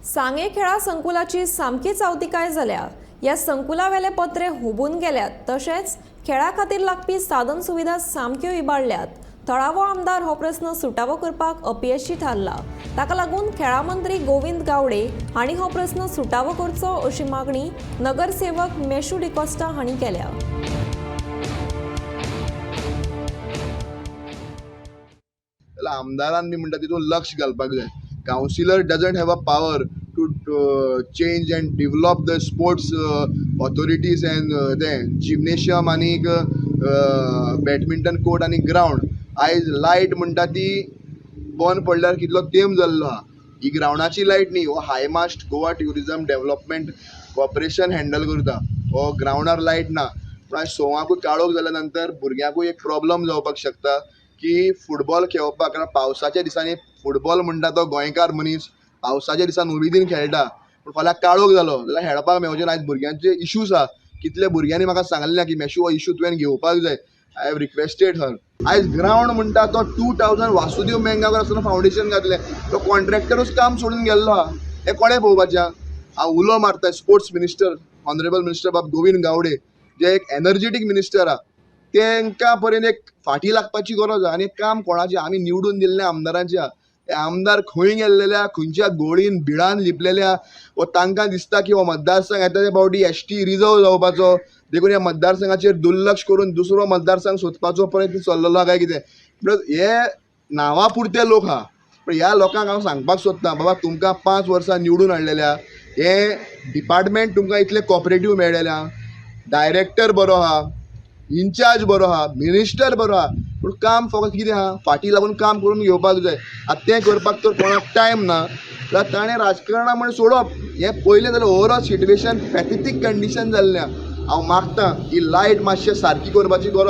सांगे खेळा संकुलाची सामकीच आवतिकाय जाल्या. ह्या संकुलावेले पत्रे हुबून गेल्यात, तशेंच खेळा खातीर लागपी साधन सुविधा सामक्यो इबाडल्यात. थळावो आमदार हो प्रस्न सुटावो करपाक अपयशी थारला. ताका लागून खेळा मंत्री गोविंद गावडे हांणी हो प्रस्न सुटावो करचो अशी मागणी नगरसेवक मेशू डिकॉस्टा हांणी केल्या. जाल्यार आमदारान बी म्हणटा तितून लक्ष घालपाक जाय. Councillor doesn't have a power to change and develop the sports authorities and तें जिमनेशियम आनीक बॅडमिंटन कोर्ट आनी ग्रावंड. आयज लायट म्हणटा ती बंद पडल्यार कितलो तेंप जाल्लो आहा. ही ग्रावंडाची लायट न्ही, हो high mast Goa Tourism Development Corporation handle करता. हो ग्रावंडार लायट ना, पूण आयज सवांकूय काळोख जाल्या नंतर भुरग्यांकूय एक प्रॉब्लम जावपाक शकता की फुटबॉल खेळपाक, कारण पावसाच्या दिसांनी फुटबॉल म्हणटा तो गोंयकार मनीस पावसाच्या दिसान उमेदीन खेळटा, पूण फाल्यां काळोख जालो जाल्यार खेळपाक मेवचें ना. आयज भुरग्यांचे इश्यूज आहा. कितले भुरग्यांनी म्हाका सांगलें की मेशू, हो इशू तुवें घेवपाक जाय. I have requested her. आयज ग्रावंड म्हणटा तो 2000 वासुदेव मेंगाकर आसतना फावंडेशन घातलें, तो कॉन्ट्रॅक्टरूच काम सोडून गेल्लो आहा. हें कोणें पळोवपाचें? हांव उलो मारता स्पोर्ट्स मिनिस्टर, ऑनरेबल मिनिस्टर बाब गोविंद गावडे, जे एक एनर्जेटीक मिनिस्टर आहा, तेंकां पर्यंत एक फाटी लागपाची गरज आहा. आनी काम कोणाचें? आमी निवडून दिल्ल्या आमदारांचें आहा. ते आमदार खंय गेल्लेले आहा, खंयच्या गोळीन बिळान लिपलेले आहा, वो तांकां दिसता की हो मतदारसंघ येता ते फावटी एसटी रिजर्व जावपाचो, देखून ह्या मतदारसंघाचेर दुर्लक्ष करून दुसरो मतदारसंघ सोदपाचो प्रयत्न चल्लेलो आहा काय कितें. प्लस हे नांवा पुरते लोक आहा, पण ह्या लोकांक हांव सांगपाक सोदतां, बाबा तुमकां 5 वर्सां निवडून हाडलेले आहा, हें डिपार्टमेंट तुमकां इतलें कॉपरेटीव मेळ्ळेलें आहा, डायरेक्टर बरो आहा, इन्चार्ज बरो आहा, मिनिस्टर बरो आहा, पूण काम फकत कितें आहा, फाटी लागून काम करून घेवपाक जाय. आतां तें करपाक तर कोणाक टायम ना जाल्यार ताणें राजकारणां म्हण सोडप हें पयलें जाल्यार ओवरऑल सिट्युएशन पॅथेटीक कंडिशन जाल्लें आहा. हांव मागता ही लायट मातशें सारकी करपाची गरज.